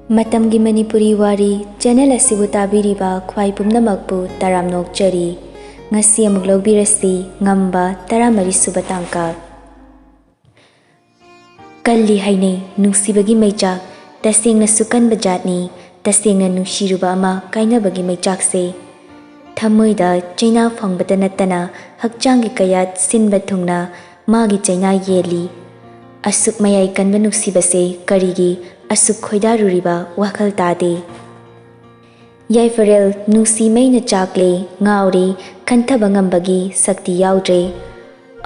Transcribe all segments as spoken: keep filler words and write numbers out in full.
ꯃꯇꯝꯒꯤ ꯃꯅꯤꯄꯨꯔꯤ ꯋꯥꯔꯤ ꯆꯦꯅꯦꯜ ꯑꯁꯤꯕꯨ ꯇꯥꯕꯤꯔꯤꯕ ꯈ꯭ꯋꯥꯏ ꯄꯨꯝꯅꯃꯛꯄꯨ ꯇꯔꯥꯝꯅ ꯑꯣꯛꯆꯔꯤ꯫ ꯉꯁꯤ ꯑꯃꯨꯛ ꯂꯧꯕꯤꯔꯁꯤ, ꯉꯝꯕ, ꯇꯔꯥꯃꯔꯤ ꯁꯨꯕ ꯇꯥꯡꯀꯛ꯫ ꯀꯜꯂꯤ ꯍꯥꯏꯅꯩ ꯅꯨꯡꯁꯤꯕꯒꯤ ꯃꯩꯆꯥꯛ, ꯇꯁꯦꯡꯅꯁꯨ ꯀꯟꯕ ꯖꯥꯠꯅꯤ꯫ ꯇꯁꯦꯡꯅ ꯅꯨꯡꯁꯤꯔꯨꯕ ꯑꯃ ꯀꯥꯏꯅꯕꯒꯤ ꯃꯩꯆꯥꯛꯁꯦ꯫ ꯊꯃꯣꯏꯗ ꯆꯩꯅꯥ ꯐꯪꯕꯇ ꯅꯠꯇꯅ ꯍꯛꯆꯥꯡꯒꯤ ꯀꯌꯥꯠ ꯁꯤꯟꯕ ꯊꯨꯡꯅ ꯃꯥꯒꯤ ꯆꯩꯅꯥ ꯌꯦꯜꯂꯤ꯫ ꯑꯁꯨꯛ ꯃꯌꯥꯏ ꯀꯟꯕ ꯅꯨꯡꯁꯤꯕꯁꯦ ꯀꯔꯤꯒꯤ ꯑꯁꯨꯛ ꯈꯣꯏꯗꯥꯔꯨꯔꯤꯕ ꯋꯥꯈꯜ ꯇꯥꯗꯦ꯫ ꯌꯥꯏꯐꯔꯦꯜ ꯅꯨꯡꯁꯤ ꯃꯩꯅ ꯆꯥꯛꯂꯦ, ꯉꯥꯎꯔꯦ, ꯈꯟꯊꯕ ꯉꯝꯕꯒꯤ ꯁꯛꯇꯤ ꯌꯥꯎꯗ꯭ꯔꯦ꯫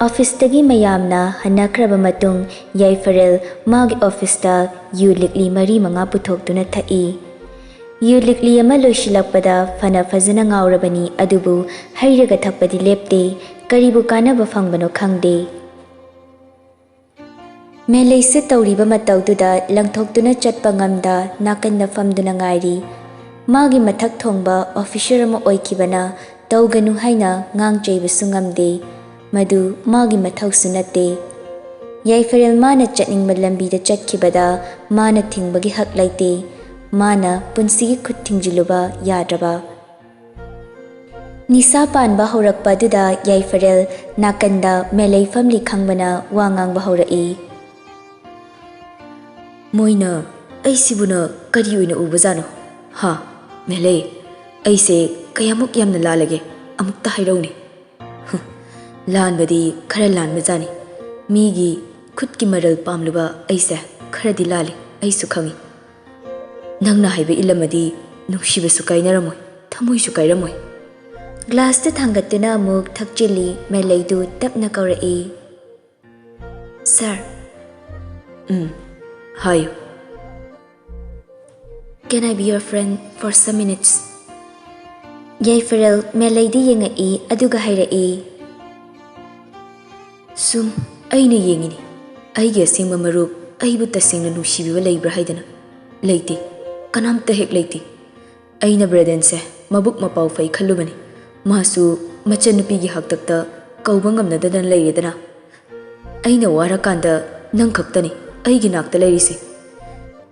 ꯑꯣꯐꯤꯁꯇꯒꯤ ꯃꯌꯥꯝꯅ ꯍꯟꯅꯈ꯭ꯔꯕ ꯃꯇꯨꯡ ꯌꯥꯏꯐꯔꯦꯜ ꯃꯥꯒꯤ ꯑꯣꯐꯤꯁꯇ ꯌꯨ ꯂꯤꯛꯂꯤ ꯃꯔꯤ ꯃꯉꯥ ꯄꯨꯊꯣꯛꯇꯨꯅ ꯊꯛꯏ꯫ ꯌꯨ ꯂꯤꯛꯂꯤ ꯑꯃ ꯂꯣꯏꯁꯤꯜꯂꯛꯄꯗ ꯐꯅ ꯐꯖꯅ ꯉꯥꯎꯔꯕꯅꯤ, ꯑꯗꯨꯕꯨ ꯍꯩꯔꯒ ꯊꯛꯄꯗꯤ ꯂꯦꯞꯇꯦ꯫ ꯀꯔꯤꯕꯨ ꯀꯥꯟꯅꯕ ꯐꯪꯕꯅꯣ ꯈꯪꯗꯦ꯫ ꯃꯦꯂꯩꯁꯨ ꯇꯧꯔꯤꯕ ꯃꯇꯧꯗꯨꯗ ꯂꯪꯊꯣꯛꯇꯨꯅ ꯆꯠꯄ ꯉꯝꯗ ꯅꯥꯀꯟꯗ ꯐꯝꯗꯨꯅ ꯉꯥꯏꯔꯤ꯫ ꯃꯥꯒꯤ ꯃꯊꯛ ꯊꯣꯡꯕ ꯑꯣꯐꯤꯁꯔ ꯑꯃ ꯑꯣꯏꯈꯤꯕꯅ ꯇꯧꯒꯅꯨ ꯍꯥꯏꯅ ꯉꯥꯡ ꯆꯩꯕꯁꯨ ꯉꯝꯗꯦ꯫ ꯃꯗꯨ ꯃꯥꯒꯤ ꯃꯊꯧꯁꯨ ꯅꯠꯇꯦ꯫ ꯌꯥꯏꯐꯔꯦꯜ ꯃꯥꯅ ꯆꯠꯅꯤꯡꯕ ꯂꯝꯕꯤꯗ ꯆꯠꯈꯤꯕꯗ ꯃꯥꯅ ꯊꯤꯡꯕꯒꯤ ꯍꯛ ꯂꯩꯇꯦ꯫ ꯃꯥꯅ ꯄꯨꯟꯁꯤꯒꯤ ꯈꯨꯠ ꯊꯤꯡꯖꯤꯜꯂꯨꯕ ꯌꯥꯗ꯭ꯔꯕ꯫ ꯅꯤꯁꯥ ꯄꯥꯟꯕ ꯍꯧꯔꯛꯄ ꯑꯗꯨꯗ ꯌꯥꯏꯐꯔꯦꯜ ꯅꯥꯀꯟꯗ ꯃꯦꯂꯩ ꯐꯝꯂꯤ ꯈꯪꯕꯅ ꯋꯥ ꯉꯥꯡꯕ ꯍꯧꯔꯛꯏ꯫ ꯃꯣꯏꯅ ꯑꯩꯁꯤꯕꯨꯅ ꯀꯔꯤ ꯑꯣꯏꯅ ꯎꯕꯖꯥꯠꯅꯣ? ꯍꯥ, ꯃꯦꯂꯩ, ꯑꯩꯁꯦ ꯀꯌꯥꯃꯨꯛ ꯌꯥꯝꯅ ꯂꯥꯜꯂꯒꯦ? ꯑꯃꯨꯛꯇ ꯍꯥꯏꯔꯧꯅꯦ꯫ ꯍꯨꯝ, ꯂꯥꯟꯕꯗꯤ ꯈꯔ ꯂꯥꯟꯕꯖꯥꯠꯅꯤ꯫ ꯃꯤꯒꯤ ꯈꯨꯠꯀꯤ ꯃꯔꯜ ꯄꯥꯝꯂꯨꯕ ꯑꯩꯁꯦ ꯈꯔꯗꯤ ꯂꯥꯜꯂꯤ, ꯑꯩꯁꯨ ꯈꯪꯏ꯫ ꯅꯪꯅ ꯍꯥꯏꯕ ꯏꯜꯂꯝꯃꯗꯤ ꯅꯨꯡꯁꯤꯕꯁꯨ ꯀꯥꯏꯅꯔꯝꯃꯣꯏ, ꯊꯃꯣꯏꯁꯨ ꯀꯥꯏꯔꯝꯃꯣꯏ꯫ ꯒ꯭ꯂꯥꯁꯇ ꯊꯥꯡꯒꯠꯇꯨꯅ ꯑꯃꯨꯛ ꯊꯛꯆꯤꯜꯂꯤ꯫ ꯃꯦꯂꯩꯗꯨ ꯇꯞꯅ ꯀꯧꯔꯛꯏ, "ꯁꯥꯔ꯫" "ꯎꯝ, ꯍꯥꯏꯌꯨ꯫" "Can I be your friend for some minutes?" ꯌꯥꯏꯐꯔꯦꯜ ꯃꯦꯂꯩꯗ ꯌꯦꯡꯉꯛꯏ, ꯑꯗꯨꯒ ꯍꯥꯏꯔꯛꯏ, "ꯁꯨꯝ ꯑꯩꯅ ꯌꯦꯡꯉꯤꯅꯤ, ꯑꯩꯒꯤ ꯑꯁꯦꯡꯕ ꯃꯔꯨꯞ, ꯑꯩꯕꯨ ꯇꯁꯦꯡꯅ ꯅꯨꯡꯁꯤꯕꯤꯕ ꯂꯩꯕ꯭ꯔꯥ ꯍꯥꯏꯗꯅ꯫ ꯂꯩꯇꯦ, ꯀꯅꯥꯝꯇ ꯍꯦꯛ ꯂꯩꯇꯦ꯫ ꯑꯩꯅ ꯕ꯭ꯔꯦꯗꯦꯟꯁꯦ ꯃꯕꯨꯛ ꯃꯄꯥꯎ ꯐꯩ ꯈꯜꯂꯨꯕꯅꯤ꯫ ꯃꯥꯁꯨ ꯃꯆꯟꯅꯨꯄꯤꯒꯤ ꯍꯥꯛꯇꯛꯇ ꯀꯧꯕ ꯉꯝꯅꯗꯗꯅ ꯂꯩꯔꯦꯗꯅ꯫ ꯑꯩꯅ ꯋꯥꯔꯀꯥꯟꯗ ꯅꯪ ꯈꯛꯇꯅꯤ ꯑꯩꯒꯤ ꯅꯥꯛꯇ ꯂꯩꯔꯤꯁꯦ꯫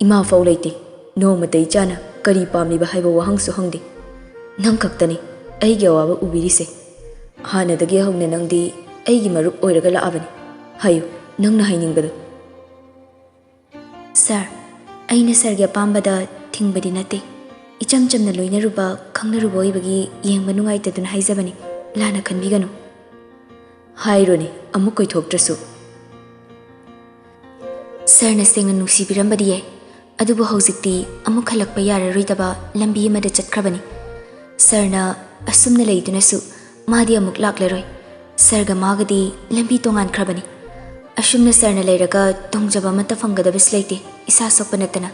ꯏꯃꯥ ꯐꯥꯎ ꯂꯩꯇꯦ꯫ ꯅꯣꯡꯃꯇ ꯏꯆꯥꯅ ꯀꯔꯤ ꯄꯥꯝꯂꯤꯕ ꯍꯥꯏꯕ ꯋꯥꯍꯪꯁꯨ ꯍꯪꯗꯦ꯫ ꯅꯪ ꯈꯛꯇꯅꯤ ꯑꯩꯒꯤ ꯑꯋꯥꯕ ꯎꯕꯤꯔꯤꯁꯦ꯫ ꯍꯥꯟꯅꯗꯒꯤ ꯍꯧꯅ ꯅꯪꯗꯤ ꯑꯩꯒꯤ ꯃꯔꯨꯞ ꯑꯣꯏꯔꯒ ꯂꯥꯛꯑꯕꯅꯤ꯫ ꯍꯥꯏꯌꯨ, ꯅꯪꯅ ꯍꯥꯏꯅꯤꯡꯕꯗꯨ꯫ ꯁꯥꯔ, ꯑꯩꯅ ꯁꯥꯔꯒꯤ ꯑꯄꯥꯝꯕꯗ ꯊꯤꯡꯕꯗꯤ ꯅꯠꯇꯦ꯫ ꯏꯆꯝ ꯆꯝꯅ ꯂꯣꯏꯅꯔꯨꯕ, ꯈꯪꯅꯔꯨꯕ ꯑꯣꯏꯕꯒꯤ ꯌꯦꯡꯕ ꯅꯨꯡꯉꯥꯏꯇꯗꯨꯅ ꯍꯥꯏꯖꯕꯅꯤ꯫ ꯂꯥꯟꯅ ꯈꯟꯕꯤꯒꯅꯨ꯫ ꯍꯥꯏꯔꯣꯅꯦ, ꯑꯃꯨꯛ ꯀꯣꯏꯊꯣꯛꯇ꯭ꯔꯁꯨ꯫ ꯁꯥꯔꯅ ꯁꯦꯡꯅ ꯅꯨꯡꯁꯤꯕꯤꯔꯝꯕꯗꯤ ꯌꯥꯏ, ꯑꯗꯨꯕꯨ ꯍꯧꯖꯤꯛꯇꯤ ꯑꯃꯨꯛ ꯍꯜꯂꯛꯄ ꯌꯥꯔꯔꯣꯏꯗꯕ ꯂꯝꯕꯤ ꯑꯃꯗ ꯆꯠꯈ꯭ꯔꯕꯅꯤ꯫ ꯁꯥꯔꯅ ꯑꯁꯨꯝꯅ ꯂꯩꯗꯨꯅꯁꯨ ꯃꯥꯗꯤ ꯑꯃꯨꯛ ꯂꯥꯛꯂꯔꯣꯏ꯫ ꯁꯥꯔꯒ ꯃꯥꯒꯗꯤ ꯂꯝꯕꯤ ꯇꯣꯉꯥꯟꯈ꯭ꯔꯕꯅꯤ꯫ ꯑꯁꯨꯝꯅ ꯁꯥꯔꯅ ꯂꯩꯔꯒ ꯇꯣꯡꯖꯕ ꯑꯃꯠꯇ ꯐꯪꯒꯗꯕꯁꯨ ꯂꯩꯇꯦ, ꯏꯁꯥ ꯁꯣꯛꯄ ꯅꯠꯇꯅ꯫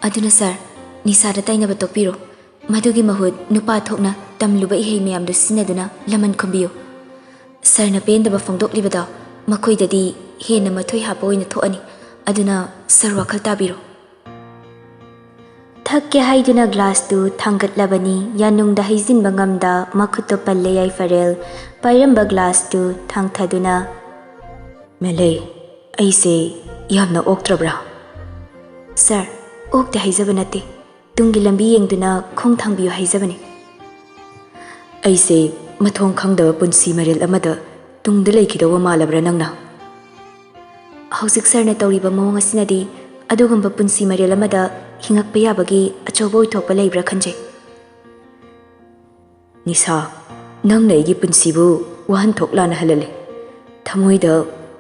ꯑꯗꯨꯅ ꯁꯥꯔ, ꯅꯤꯁꯥꯗ ꯇꯥꯏꯅꯕ ꯇꯣꯛꯄꯤꯔꯣ꯫ ꯃꯗꯨꯒꯤ ꯃꯍꯨꯠ ꯅꯨꯄꯥ ꯊꯣꯛꯅ ꯇꯝꯂꯨꯕ ꯏꯍꯩ ꯃꯌꯥꯝꯗꯨ ꯁꯤꯖꯤꯟꯅꯗꯨꯅ ꯂꯃꯟ ꯈꯨꯝꯕꯤꯌꯨ꯫ ꯁꯥꯔꯅ ꯄꯦꯟꯗꯕ ꯐꯣꯡꯗꯣꯛꯂꯤꯕꯗꯣ ꯃꯈꯣꯏꯗꯗꯤ ꯍꯦꯟꯅ ꯃꯊꯣꯏ ꯍꯥꯞꯄ ꯑꯣꯏꯅ ꯊꯣꯛꯑꯅꯤ꯫ ꯑꯗꯨꯅ ꯁꯥꯔ ꯋꯥꯈꯜ ꯇꯥꯕꯤꯔꯣ꯫ ꯊꯛꯀꯦ ꯍꯥꯏꯗꯨꯅ ꯒ꯭ꯂꯥꯁꯇꯨ ꯊꯥꯡꯒꯠꯂꯕꯅꯤ꯫ ꯌꯥꯅꯨꯡꯗ ꯍꯩꯖꯤꯟꯕ ꯉꯝꯗ ꯃꯈꯨꯠꯇꯣ ꯄꯜꯂꯦ ꯌꯥꯏꯐꯔꯦꯜ꯫ ꯄꯥꯏꯔꯝꯕ ꯒ꯭ꯂꯥꯁꯇꯨ ꯊꯥꯡꯊꯗꯨꯅ, "ꯃꯦꯂꯩ, ꯑꯩꯁꯦ ꯌꯥꯝꯅ ꯑꯣꯛꯇ꯭ꯔꯕ꯭ꯔꯥ?" "ꯁꯥꯔ, ꯑꯣꯛꯇꯦ ꯍꯥꯏꯖꯕ ꯅꯠꯇꯦ꯫ ꯇꯨꯡꯒꯤ ꯂꯝꯕꯤ ꯌꯦꯡꯗꯨꯅ ꯈꯣꯡ ꯊꯥꯡꯕꯤꯌꯨ ꯍꯥꯏꯖꯕꯅꯤ꯫" "ꯑꯩꯁꯦ ꯃꯊꯣꯡ ꯈꯪꯗꯕ ꯄꯨꯟꯁꯤ ꯃꯔꯦꯜ ꯑꯃꯗ ꯇꯨꯡꯗ ꯂꯩꯈꯤꯗꯧꯕ ꯃꯥꯜꯂꯕ꯭ꯔꯥ ꯅꯪꯅ?" "ꯍꯧꯖꯤꯛ ꯁꯥꯔꯅ ꯇꯧꯔꯤꯕ ꯃꯑꯣꯡ ꯑꯁꯤꯅꯗꯤ ꯑꯗꯨꯒꯨꯝꯕ ꯄꯨꯟꯁꯤ ꯃꯔꯦꯜ ꯑꯃꯗ ꯍꯤꯡꯉꯛꯄ ꯌꯥꯕꯒꯤ ꯑꯆꯧꯕ ꯑꯣꯏꯊꯣꯛꯄ ꯂꯩꯕ꯭ꯔꯥ ꯈꯟꯖꯩ꯫" "ꯅꯤꯁꯥ, ꯅꯪꯅ ꯑꯩꯒꯤ ꯄꯨꯟꯁꯤꯕꯨ ꯋꯥꯍꯟꯊꯣꯛ ꯂꯥꯟꯅꯍꯜꯂꯦ꯫ ꯊꯃꯣꯏꯗ,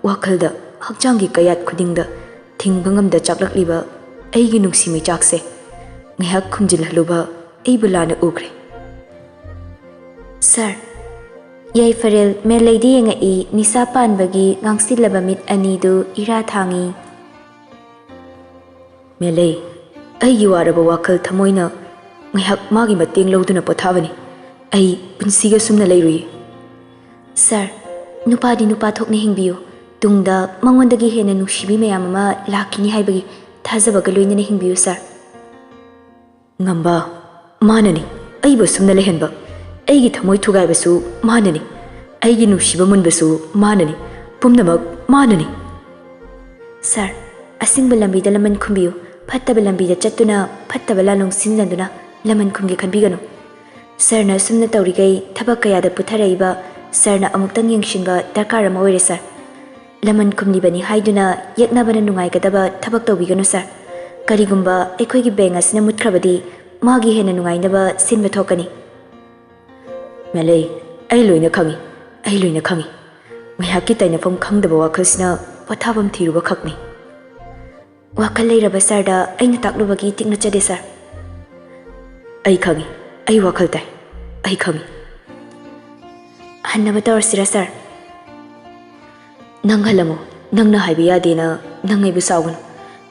ꯋꯥꯈꯜꯗ, ꯍꯛꯆꯥꯡꯒꯤ ꯀꯌꯥꯠ ꯈꯨꯗꯤꯡꯗ ꯊꯤꯡꯕ ꯉꯝꯗ ꯆꯥꯛꯂꯛꯂꯤꯕ ꯑꯩꯒꯤ ꯅꯨꯡꯁꯤ ꯃꯩꯆꯥꯛꯁꯦ ꯉꯥꯏꯍꯥꯛ ꯈꯨꯝꯖꯤꯜꯍꯜꯂꯨꯕ ꯑꯩꯕꯨ ꯂꯥꯟꯅ ꯎꯈ꯭ꯔꯦ꯫" "ꯁꯥꯔ꯫" ꯌꯥꯏꯐꯔꯦꯜ ꯃꯦꯂꯩꯗ ꯌꯦꯡꯉꯛꯏ, ꯅꯤꯁꯥ ꯄꯥꯟꯕꯒꯤ ꯉꯥꯡꯁꯤꯜꯂꯕ ꯃꯤꯠ ꯑꯅꯤꯗꯨ ꯏꯔꯥ ꯊꯥꯡꯏ꯫ "ꯃꯦꯂꯩ, ꯑꯩꯒꯤ ꯋꯥꯔꯕ ꯋꯥꯈꯜ ꯊꯃꯣꯏꯅ ꯉꯥꯏꯍꯥꯛ ꯃꯥꯒꯤ ꯃꯇꯦꯡ ꯂꯧꯗꯨꯅ ꯄꯣꯊꯥꯕꯅꯤ꯫ ꯑꯩ ꯄꯨꯟꯁꯤꯒ ꯁꯨꯝꯅ ꯂꯩꯔꯨꯏ꯫" "ꯁꯥꯔ, ꯅꯨꯄꯥꯗꯤ ꯅꯨꯄꯥ ꯊꯣꯛꯅ ꯍꯤꯡꯕꯤꯌꯨ꯫ ꯇꯨꯡꯗ ꯃꯉꯣꯟꯗꯒꯤ ꯍꯦꯟꯅ ꯅꯨꯡꯁꯤꯕꯤ ꯃꯌꯥꯝ ꯑꯃ ꯂꯥꯛꯈꯤꯅꯤ ꯍꯥꯏꯕꯒꯤ ꯊꯥꯖꯕꯒ ꯂꯣꯏꯅꯅ ꯍꯤꯡꯕꯤꯌꯨ ꯁꯥꯔ꯫" "ꯉꯝꯕ, ꯃꯥꯅꯅꯤ ꯑꯩꯕꯨ ꯑꯁꯨꯝꯅ ꯂꯩꯍꯟꯕ꯫ ꯑꯩꯒꯤ ꯊꯃꯣꯏ ꯊꯨꯒꯥꯏꯕꯁꯨ ꯃꯥꯅꯅꯤ꯫ ꯑꯩꯒꯤ ꯅꯨꯡꯁꯤꯕ ꯃꯨꯟꯕꯁꯨ ꯃꯥꯅꯅꯤ꯫ ꯄꯨꯝꯅꯃꯛ ꯃꯥꯅꯅꯤ꯫" "ꯁꯥꯔ, ꯑꯁꯤꯡꯕ ꯂꯝꯕꯤꯗ ꯂꯃꯟ ꯈꯨꯝꯕꯤꯌꯨ꯫ ꯐꯠꯇꯕ ꯂꯝꯕꯤꯗ ꯆꯠꯇꯨꯅ ꯐꯠꯇꯕ ꯂꯥꯂꯣꯡ ꯁꯤꯖꯤꯟꯅꯗꯨꯅ ꯂꯃꯟ ꯈꯨꯝꯒꯦ ꯈꯟꯕꯤꯒꯅꯨ꯫ ꯁꯥꯔꯅ ꯑꯁꯨꯝꯅ ꯇꯧꯔꯤꯈꯩ ꯊꯕꯛ ꯀꯌꯥꯗ ꯄꯨꯊꯔꯛꯏꯕ ꯁꯥꯔꯅ ꯑꯃꯨꯛꯇꯪ ꯌꯦꯡꯁꯤꯟꯕ ꯗꯔꯀꯥꯔ ꯑꯃ ꯑꯣꯏꯔꯦ ꯁꯥꯔ꯫ ꯂꯃꯟ ꯈꯨꯝꯂꯤꯕꯅꯤ ꯍꯥꯏꯗꯨꯅ ꯌꯦꯛꯅꯕꯅ ꯅꯨꯡꯉꯥꯏꯒꯗꯕ ꯊꯕꯛ ꯇꯧꯕꯤꯒꯅꯨ ꯁꯥꯔ꯫ ꯀꯔꯤꯒꯨꯝꯕ ꯑꯩꯈꯣꯏꯒꯤ ꯕꯦꯡ ꯑꯁꯤꯅ ꯃꯨꯠꯈ꯭ꯔꯕꯗꯤ ꯃꯥꯒꯤ ꯍꯦꯟꯅ ꯅꯨꯡꯉꯥꯏꯅꯕ ꯁꯤꯟꯕ ꯊꯣꯛꯀꯅꯤ꯫ ꯃꯦꯂꯩ, ꯑꯩ ꯂꯣꯏꯅ ꯈꯪꯏ, ꯑꯩ ꯂꯣꯏꯅ ꯈꯪꯏ꯫ ꯉꯥꯏꯍꯥꯛꯀꯤ ꯇꯥꯏꯅꯐꯝ ꯈꯪꯗꯕ ꯋꯥꯈꯜꯁꯤꯅ ꯄꯣꯊꯥꯐꯝ ꯊꯤꯔꯨꯕ ꯈꯛꯅꯤ꯫ ꯋꯥꯈꯜ ꯂꯩꯔꯕ ꯁꯥꯔꯗ ꯑꯩꯅ ꯇꯥꯛꯂꯨꯕꯒꯤ ꯇꯤꯛꯅ ꯆꯠꯂꯦ ꯁꯥꯔ꯫ ꯑꯩ ꯈꯪꯏ, ꯑꯩ ꯋꯥꯈꯜ ꯇꯥꯏ, ꯑꯩ ꯈꯪꯏ꯫ ꯍꯟꯅꯕ ꯇꯧꯔꯁꯤꯔꯥ ꯁꯥꯔ? ꯅꯪ ꯍꯜꯂꯝꯃꯣ, ꯅꯪꯅ ꯍꯥꯏꯕ ꯌꯥꯗꯦꯅ ꯅꯪ ꯑꯩꯕꯨ ꯁꯥꯎꯒꯅꯨ꯫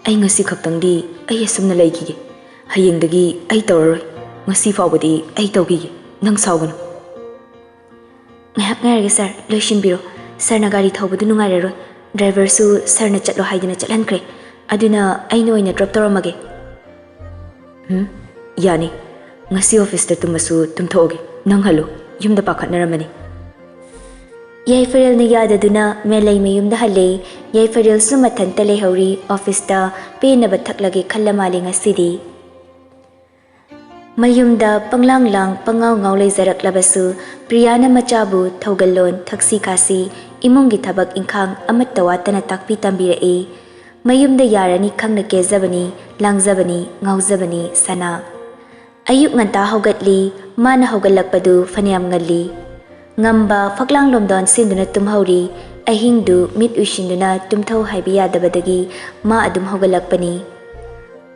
ꯑꯩ ꯉꯁꯤ ꯈꯛꯇꯪꯗꯤ ꯑꯩ ꯑꯁꯨꯝꯅ ꯂꯩꯈꯤꯒꯦ꯫ ꯍꯌꯦꯡꯗꯒꯤ ꯑꯩ ꯇꯧꯔꯔꯣꯏ꯫ ꯉꯁꯤ ꯐꯥꯎꯕꯗꯤ ꯑꯩ ꯇꯧꯈꯤꯒꯦ, ꯅꯪ ꯁꯥꯎꯒꯅꯨ꯫ ꯉꯥꯏꯍꯥꯛ ꯉꯥꯏꯔꯒꯦ ꯁꯥꯔ, ꯂꯣꯏꯁꯤꯟꯕꯤꯔꯣ꯫ ꯁꯥꯔꯅ ꯒꯥꯔꯤ ꯊꯧꯕꯗꯨ ꯅꯨꯡꯉꯥꯏꯔꯔꯣꯏ꯫ ꯗ꯭ꯔꯥꯏꯚꯔꯁꯨ ꯁꯥꯔꯅ ꯆꯠꯂꯣ ꯍꯥꯏꯗꯨꯅ ꯆꯠꯍꯟꯈ꯭ꯔꯦ꯫ ꯑꯗꯨꯅ ꯑꯩꯅ ꯑꯣꯏꯅ ꯗ꯭ꯔꯣꯞ ꯇꯧꯔꯝꯃꯒꯦ꯫ ꯎꯝ, ꯌꯥꯅꯤ꯫ ꯉꯁꯤ ꯑꯣꯐꯤꯁꯇ ꯇꯨꯝꯃꯁꯨ ꯇꯨꯝꯊꯣꯛꯑꯒꯦ꯫ ꯅꯪ ꯍꯜꯂꯨ, ꯌꯨꯝꯗ ꯄꯥꯈꯠꯅꯔꯝꯃꯅꯤ꯫ ꯌꯥꯏꯐꯔꯦꯜꯅ ꯌꯥꯗꯗꯨꯅ ꯃꯦꯂꯩ ꯃꯌꯨꯝꯗ ꯍꯜꯂꯦ꯫ ꯌꯥꯏꯐꯔꯦꯜꯁꯨ ꯃꯊꯟꯇ ꯂꯩꯍꯧꯔꯤ꯫ ꯑꯣꯐꯤꯁꯇ ꯄꯦꯟꯅꯕ ꯊꯛꯂꯒꯦ ꯈꯜꯂ ꯃꯥꯜꯂꯦ ꯉꯁꯤꯗꯤ꯫ ꯃꯌꯨꯝꯗ ꯄꯪꯂꯥꯡ ꯂꯥꯡ ꯄꯪꯉꯥꯎ ꯉꯥꯎ ꯂꯩꯖꯔꯛꯂꯕꯁꯨ, ꯄ꯭ꯔꯤꯌꯥꯅ ꯃꯆꯥꯕꯨ ꯊꯧꯒꯜꯂꯣꯟ, ꯊꯛꯁꯤ ꯈꯥꯁꯤ, ꯏꯃꯨꯡꯒꯤ ꯊꯕꯛ ꯏꯪꯈꯥꯡ ꯑꯃꯠꯇ ꯋꯥꯠꯇꯅ ꯇꯥꯛꯄꯤ ꯇꯝꯕꯤꯔꯛꯏ꯫ ꯃꯌꯨꯝꯗ ꯌꯥꯔꯅꯤ ꯈꯪꯅ ꯀꯦꯖꯕꯅꯤ, ꯂꯥꯡꯖꯕꯅꯤ, ꯉꯥꯎꯖꯕꯅꯤ ꯁꯅꯥ꯫ ꯑꯌꯨꯛ ꯉꯟꯇꯥ ꯍꯧꯒꯠꯂꯤ꯫ ꯃꯥꯅ ꯍꯧꯒꯠꯂꯛꯄꯗꯨ ꯐꯅꯌꯥꯝ ꯉꯜꯂꯤ꯫ ꯉꯝꯕ ꯐꯛꯂꯥꯡ ꯂꯣꯝꯗ ꯑꯣꯟꯁꯤꯟꯗꯨꯅ ꯇꯨꯝꯍꯧꯔꯤ꯫ ꯑꯍꯤꯡꯗꯨ ꯃꯤꯠ ꯎꯏꯁꯤꯟꯗꯨꯅ ꯇꯨꯝꯊꯧ ꯍꯥꯏꯕ ꯌꯥꯗꯕꯗꯒꯤ ꯃꯥ ꯑꯗꯨꯝ ꯍꯧꯒꯠꯂꯛꯄꯅꯤ꯫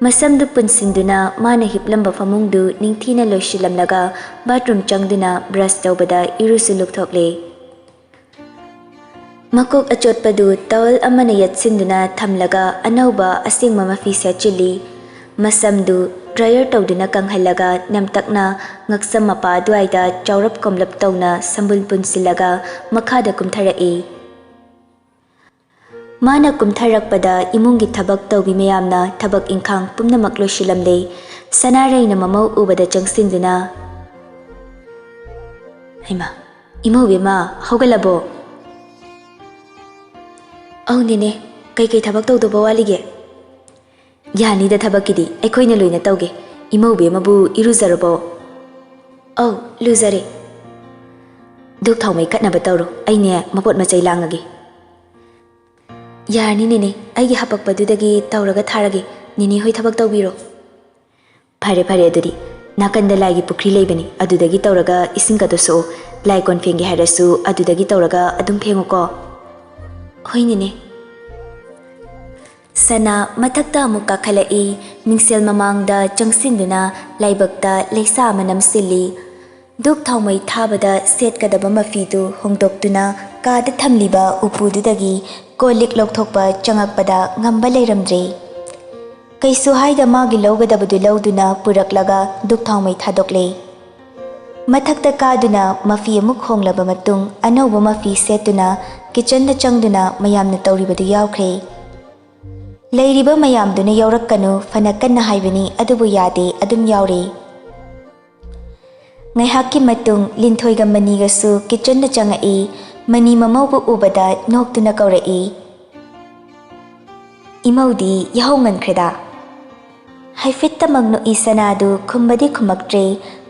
ꯃꯁꯝꯗꯨ ꯄꯨꯟꯁꯤꯟꯗꯨꯅ ꯃꯥꯅ ꯍꯤꯞꯂꯝꯕ ꯐꯃꯨꯡꯗꯨ ꯅꯤꯡꯊꯤꯅ ꯂꯣꯏꯁꯤꯜꯂꯝꯂꯒ ꯕꯥꯊꯔꯨꯝ ꯆꯪꯗꯨꯅ ꯕ꯭ꯔꯁ ꯇꯧꯕꯗ ꯏꯔꯨꯁꯨ ꯂꯨꯊꯣꯛꯂꯦ꯫ ꯃꯀꯣꯛ ꯑꯆꯣꯠꯄꯗꯨ ꯇꯋꯦꯜ ꯑꯃꯅ ꯌꯦꯠꯁꯤꯟꯗꯨꯅ ꯊꯝꯂꯒ ꯑꯅꯧꯕ ꯑꯁꯦꯡꯕ ꯃꯐꯤ ꯁꯦꯠꯆꯤꯜꯂꯤ꯫ ꯃꯁꯝꯗꯨ ꯗ꯭ꯔꯥꯏꯌꯔ ꯇꯧꯗꯨꯅ ꯀꯪꯍꯜꯂꯒ ꯅꯝꯇꯛꯅ ꯉꯛꯁꯝ ꯃꯄꯥ ꯑꯗꯨꯋꯥꯏꯗ ꯆꯥꯎꯔꯞ ꯀꯣꯝꯂꯞ ꯇꯧꯅ ꯁꯝꯕꯨꯜ ꯄꯨꯟꯁꯤꯜꯂꯒ ꯃꯈꯥꯗ ꯀꯨꯝꯊꯔꯛꯏ꯫ ꯃꯥꯅ ꯀꯨꯝꯊꯔꯛꯄꯗ ꯏꯃꯨꯡꯒꯤ ꯊꯕꯛ ꯇꯧꯕꯤ ꯃꯌꯥꯝꯅ ꯊꯕꯛ ꯏꯪꯈꯥꯡ ꯄꯨꯝꯅꯃꯛ ꯂꯣꯏꯁꯤꯜꯂꯝꯂꯦ꯫ ꯁꯅꯥꯔꯩꯅ ꯃꯃꯧ ꯎꯕꯗ ꯆꯪꯁꯤꯟꯗꯨꯅ, "ꯍꯩꯃꯥ, ꯏꯃꯧ ꯏꯕꯦꯝꯃ, ꯍꯧꯒꯠꯂꯕꯣ?" "ꯑꯧ ꯅꯦꯅꯦ, ꯀꯩꯀꯩ ꯊꯕꯛ ꯇꯧꯗꯧꯕ ꯋꯥꯠꯂꯤꯒꯦ?" "ꯌꯥꯅꯤꯗ, ꯊꯕꯛꯀꯤꯗꯤ ꯑꯩꯈꯣꯏꯅ ꯂꯣꯏꯅ ꯇꯧꯒꯦ꯫ ꯏꯃꯧꯕꯤ ꯑꯃꯕꯨ ꯏꯔꯨꯖꯔꯕꯣ?" "ꯑꯧ, ꯂꯨꯖꯔꯦ꯫ ꯙꯨꯞ ꯊꯥꯎꯃꯩ ꯀꯠꯅꯕ ꯇꯧꯔꯣ, ꯑꯩꯅꯦ ꯃꯄꯣꯠ ꯃꯆꯩ ꯂꯥꯡꯉꯒꯦ꯫" "ꯌꯥꯔꯅꯤ ꯅꯦꯅꯦ, ꯑꯩꯒꯤ ꯍꯥꯄꯛꯄꯗꯨꯗꯒꯤ ꯇꯧꯔꯒ ꯊꯥꯔꯒꯦ꯫ ꯅꯦꯅꯦ ꯍꯣꯏ ꯊꯕꯛ ꯇꯧꯕꯤꯔꯣ꯫" "ꯐꯔꯦ ꯐꯔꯦ, ꯑꯗꯨꯗꯤ ꯅꯥꯀꯟꯗ ꯂꯥꯏꯒꯤ ꯄꯨꯈ꯭ꯔꯤ ꯂꯩꯕꯅꯤ, ꯑꯗꯨꯗꯒꯤ ꯇꯧꯔꯒ ꯏꯁꯤꯡꯒꯗꯣ ꯁꯣꯛꯑꯣ꯫ ꯂꯥꯏ ꯀꯣꯟ ꯐꯦꯡꯒꯦ ꯍꯥꯏꯔꯁꯨ ꯑꯗꯨꯗꯒꯤ ꯇꯧꯔꯒ ꯑꯗꯨꯝ ꯐꯦꯡꯉꯨꯀꯣ꯫" "ꯍꯣꯏ ꯅꯦꯅꯦ꯫" ꯁꯅꯥ ꯃꯊꯛꯇ ꯑꯃꯨꯛ ꯀꯥꯈꯠꯂꯛꯏ꯫ ꯃꯤꯡꯁꯦꯜ ꯃꯃꯥꯡꯗ ꯆꯪꯁꯤꯟꯗꯨꯅ ꯂꯥꯏꯕꯛꯇ ꯂꯩꯁꯥ ꯑꯃ ꯅꯝꯁꯤꯜꯂꯤ꯫ ꯙꯨꯞ ꯊꯥꯎꯃꯩ ꯊꯥꯕꯗ ꯁꯦꯠꯀꯗꯕ ꯃꯐꯤꯗꯨ ꯍꯣꯡꯗꯣꯛꯇꯨꯅ ꯀꯥꯗ ꯊꯝꯂꯤꯕ ꯎꯄꯨꯗꯨꯗꯒꯤ ꯀꯣꯜ ꯂꯤꯛ ꯂꯧꯊꯣꯛꯄ ꯆꯪꯉꯛꯄꯗ ꯉꯝꯕ ꯂꯩꯔꯝꯗ꯭ꯔꯦ꯫ ꯀꯩꯁꯨ ꯍꯥꯏꯗ ꯃꯥꯒꯤ ꯂꯧꯒꯗꯕꯗꯨ ꯂꯧꯗꯨꯅ ꯄꯨꯔꯛꯂꯒ ꯙꯨꯞ ꯊꯥꯎꯃꯩ ꯊꯥꯗꯣꯛꯂꯦ꯫ ꯃꯊꯛꯇ ꯀꯥꯗꯨꯅ ꯃꯐꯤ ꯑꯃꯨꯛ ꯍꯣꯡꯂꯕ ꯃꯇꯨꯡ ꯑꯅꯧꯕ ꯃꯐꯤ ꯁꯦꯠꯇꯨꯅ ꯀꯤꯆꯟꯗ ꯆꯪꯗꯨꯅ ꯃꯌꯥꯝꯅ ꯇꯧꯔꯤꯕꯗꯨ ꯌꯥꯎꯈ꯭ꯔꯦ꯫ ꯂꯩꯔꯤꯕ ꯃꯌꯥꯝꯗꯨꯅ ꯌꯥꯎꯔꯛꯀꯅꯨ ꯐꯅ ꯀꯟꯅ ꯍꯥꯏꯕꯅꯤ, ꯑꯗꯨꯕꯨ ꯌꯥꯗꯦ, ꯑꯗꯨꯝ ꯌꯥꯎꯔꯦ꯫ ꯉꯥꯏꯍꯥꯛꯀꯤ ꯃꯇꯨꯡ ꯂꯤꯟꯊꯣꯏꯒ ꯃꯅꯤꯒꯁꯨ ꯀꯤꯆꯟꯗ ꯆꯪꯉꯛꯏ꯫ ꯃꯅꯤ ꯃꯃꯧꯕꯨ ꯎꯕꯗ ꯅꯣꯛꯇꯨꯅ ꯀꯧꯔꯛꯏ, "ꯏꯃꯧꯗꯤ ꯌꯥꯍꯧ ꯉꯟꯈ꯭ꯔꯦꯗ?" ꯍꯥꯏꯐꯦꯠꯇꯃꯛ ꯅꯣꯛꯏ ꯁꯅꯥꯗꯨ ꯈꯨꯝꯕꯗꯤ ꯈꯨꯝꯃꯛꯇ꯭ꯔꯦ꯫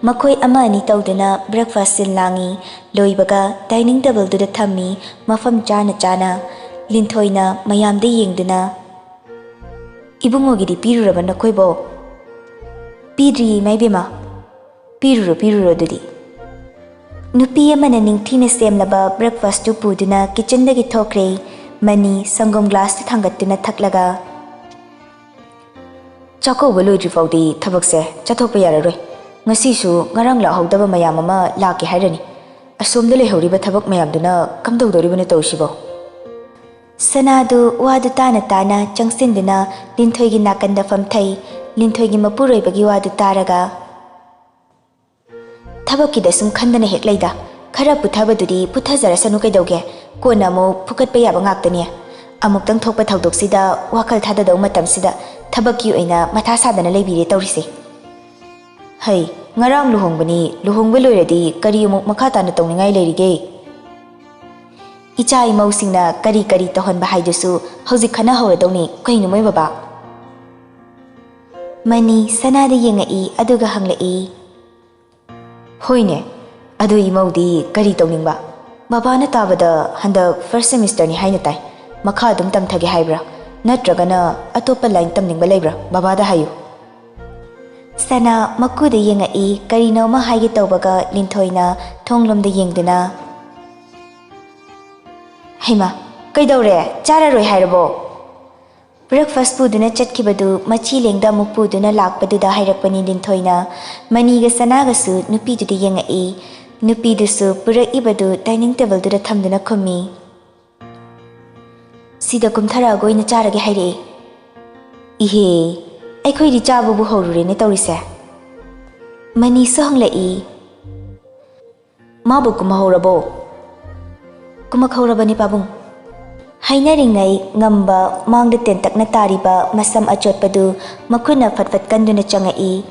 ꯃꯈꯣꯏ ꯑꯃ ꯑꯅꯤ ꯇꯧꯗꯨꯅ breakfast ꯁꯤꯟ ꯂꯥꯡꯏ꯫ ꯂꯣꯏꯕꯒ dining tableꯗꯨꯗ ꯊꯝꯃꯤ, ꯃꯐꯝ ꯆꯥꯅ ꯆꯥꯅ꯫ ꯂꯤꯟꯊꯣꯏꯅ ꯃꯌꯥꯝꯗ ꯌꯦꯡꯗꯨꯅ, "ꯏꯕꯨꯡꯉꯣꯒꯤꯗꯤ ꯄꯤꯔꯨꯔꯕ ꯅꯈꯣꯏꯕꯣ?" "ꯄꯤꯗ꯭ꯔꯤꯌꯦ ꯏꯃꯥ ꯏꯕꯦꯝꯃ꯫" "ꯄꯤꯔꯨꯔꯣ, ꯄꯤꯔꯨꯔꯣ ꯑꯗꯨꯗꯤ꯫" ꯅꯨꯄꯤ ꯑꯃꯅ ꯅꯤꯡꯊꯤꯅ ꯁꯦꯝꯂꯕ breakfastꯇꯨ ꯄꯨꯗꯨꯅ ꯀꯤꯆꯟꯗꯒꯤ ꯊꯣꯛꯈ꯭ꯔꯦ꯫ ꯃꯅꯤ ꯁꯪꯒꯣꯝ glassꯇꯨ ꯊꯥꯡꯒꯠꯇꯨꯅ ꯊꯛꯂꯒ, "ꯆꯥꯛꯀꯧꯕ ꯂꯣꯏꯗ꯭ꯔꯤ ꯐꯥꯎꯗꯤ ꯊꯕꯛꯁꯦ ꯆꯠꯊꯣꯛꯄ ꯌꯥꯔꯔꯣꯏ꯫ ꯉꯁꯤꯁꯨ ꯉꯔꯥꯡ ꯂꯥꯛꯍꯧꯗꯕ ꯃꯌꯥꯝ ꯑꯃ ꯂꯥꯛꯀꯦ ꯍꯥꯏꯔꯅꯤ꯫ ꯑꯁꯣꯝꯗ ꯂꯩꯍꯧꯔꯤꯕ ꯊꯕꯛ ꯃꯌꯥꯝꯗꯨꯅ ꯀꯝꯗꯧꯗꯣꯔꯤꯕꯅꯣ ꯇꯧꯔꯤꯁꯤꯕꯣ?" ꯁꯅꯥꯗꯨ ꯋꯥꯗꯨ ꯇꯥꯅ ꯇꯥꯅ ꯆꯪꯁꯤꯟꯗꯨꯅ ꯂꯤꯟꯊꯣꯏꯒꯤ ꯅꯥꯀꯟꯗ ꯐꯝꯊꯩ꯫ ꯂꯤꯟꯊꯣꯏꯒꯤ ꯃꯄꯨꯔꯣꯏꯕꯒꯤ ꯋꯥꯗꯨ ꯇꯥꯔꯒ, "ꯊꯕꯛꯀꯤꯗ ꯁꯨꯝ ꯈꯟꯗꯅ ꯍꯦꯛ ꯂꯩꯗ꯫ ꯈꯔ ꯄꯨꯊꯕꯗꯨꯗꯤ ꯄꯨꯊꯖꯔꯁꯅꯨ ꯀꯩꯗꯧꯒꯦ? ꯀꯣꯟꯅ ꯑꯃꯨꯛ ꯐꯨꯀꯠꯄ ꯌꯥꯕ ꯉꯥꯛꯇꯅꯦ꯫ ꯑꯃꯨꯛꯇꯪ ꯊꯣꯛꯄ ꯊꯧꯗꯣꯛꯁꯤꯗ ꯋꯥꯈꯜ ꯊꯥꯗꯗꯧ ꯃꯇꯝꯁꯤꯗ ꯊꯕꯛꯀꯤ ꯑꯣꯏꯅ ꯃꯊꯥ ꯁꯥꯗꯅ ꯂꯩꯕꯤꯔꯦ ꯇꯧꯔꯤꯁꯦ꯫" "ꯍꯩ, ꯉꯔꯥꯡ ꯂꯨꯍꯣꯡꯕꯅꯤ, ꯂꯨꯍꯣꯡꯕ ꯂꯣꯏꯔꯗꯤ ꯀꯔꯤ ꯑꯃꯨꯛ ꯃꯈꯥ ꯇꯥꯅ ꯇꯧꯅꯤꯡꯉꯥꯏ ꯂꯩꯔꯤꯒꯦ?" "ꯏꯆꯥ ꯏꯃꯧꯁꯤꯡꯅ ꯀꯔꯤ ꯀꯔꯤ ꯇꯧꯍꯟꯕ ꯍꯥꯏꯗꯨꯁꯨ ꯍꯧꯖꯤꯛ ꯈꯟꯅꯍꯧꯔꯗꯧꯅꯤ꯫ ꯀꯩꯅꯣ ꯃꯣꯏ ꯕꯕꯥ?" ꯃꯅꯤ ꯁꯅꯥꯗ ꯌꯦꯡꯉꯛꯏ, ꯑꯗꯨꯒ ꯍꯪꯂꯛꯏ, "ꯍꯣꯏꯅꯦ, ꯑꯗꯨ ꯏꯃꯧꯗꯤ ꯀꯔꯤ ꯇꯧꯅꯤꯡꯕ? ꯕꯕꯥꯅ ꯇꯥꯕꯗ ꯍꯟꯗꯛ first semesterꯅꯤ ꯍꯥꯏꯅ ꯇꯥꯏ꯫ ꯃꯈꯥ ꯑꯗꯨꯝ ꯇꯝꯊꯒꯦ ꯍꯥꯏꯕ꯭ꯔꯥ? ꯅꯠꯇ꯭ꯔꯒꯅ ꯑꯇꯣꯞꯄ line ꯇꯝꯅꯤꯡꯕ ꯂꯩꯕ꯭ꯔꯥ? ꯕꯕꯥꯗ ꯍꯥꯏꯌꯨ꯫" ꯁꯅꯥ ꯃꯀꯨꯗ ꯌꯦꯡꯉꯛꯏ꯫ ꯀꯔꯤꯅꯣ ꯑꯃ ꯍꯥꯏꯒꯦ ꯇꯧꯕꯒ ꯂꯤꯟꯊꯣꯏꯅ ꯊꯣꯡꯂꯣꯝꯗ ꯌꯦꯡꯗꯨꯅ, "ꯍꯩꯃꯥ, ꯀꯩꯗꯧꯔꯦ? ꯆꯥꯔꯔꯣꯏ ꯍꯥꯏꯔꯕꯣ?" Breakfast ꯄꯨꯗꯨꯅ ꯆꯠꯈꯤꯕꯗꯨ ꯃꯆꯤ ꯂꯦꯡꯗ ꯑꯃꯨꯛ ꯄꯨꯗꯨꯅ ꯂꯥꯛꯄꯗꯨꯗ ꯍꯥꯏꯔꯛꯄꯅꯤ ꯂꯤꯟꯊꯣꯏꯅ꯫ ꯃꯅꯤꯒ ꯁꯅꯥꯒꯁꯨ ꯅꯨꯄꯤꯗꯨꯗ ꯌꯦꯡꯉꯛꯏ꯫ ꯅꯨꯄꯤꯗꯨꯁꯨ ꯄꯨꯔꯛꯏꯕꯗꯨ dining tableꯗꯨꯗ ꯊꯝꯗꯨꯅ ꯈꯨꯝꯃꯤ, "ꯁꯤꯗ ꯀꯨꯝꯊꯔꯛꯑꯒ ꯑꯣꯏꯅ ꯆꯥꯔꯒꯦ ꯍꯥꯏꯔꯛꯑꯦ꯫" "ꯏꯍꯦ, ꯑꯩꯈꯣꯏꯗꯤ ꯆꯥꯕꯕꯨ ꯍꯧꯔꯨꯔꯦꯅꯦ ꯇꯧꯔꯤꯁꯦ꯫" ꯃꯅꯤꯁꯨ ꯍꯪꯂꯛꯏ, "ꯃꯥꯕꯨ ꯀꯨꯝꯍꯧꯔꯕꯣ?" "ꯀꯨꯝꯃꯛꯍꯧꯔꯕꯅꯤ ꯄꯥꯕꯨꯡ꯫" ꯍꯥꯏꯅꯔꯤꯉꯩ ꯉꯝꯕ ꯃꯥꯡꯗ ꯇꯦꯟꯇꯛꯅ ꯇꯥꯔꯤꯕ ꯃꯁꯝ ꯑꯆꯣꯠꯄꯗꯨ ꯃꯈꯨꯠꯅ ꯐꯠ ꯐꯠ ꯀꯟꯗꯨꯅ ꯆꯪꯉꯛꯏ꯫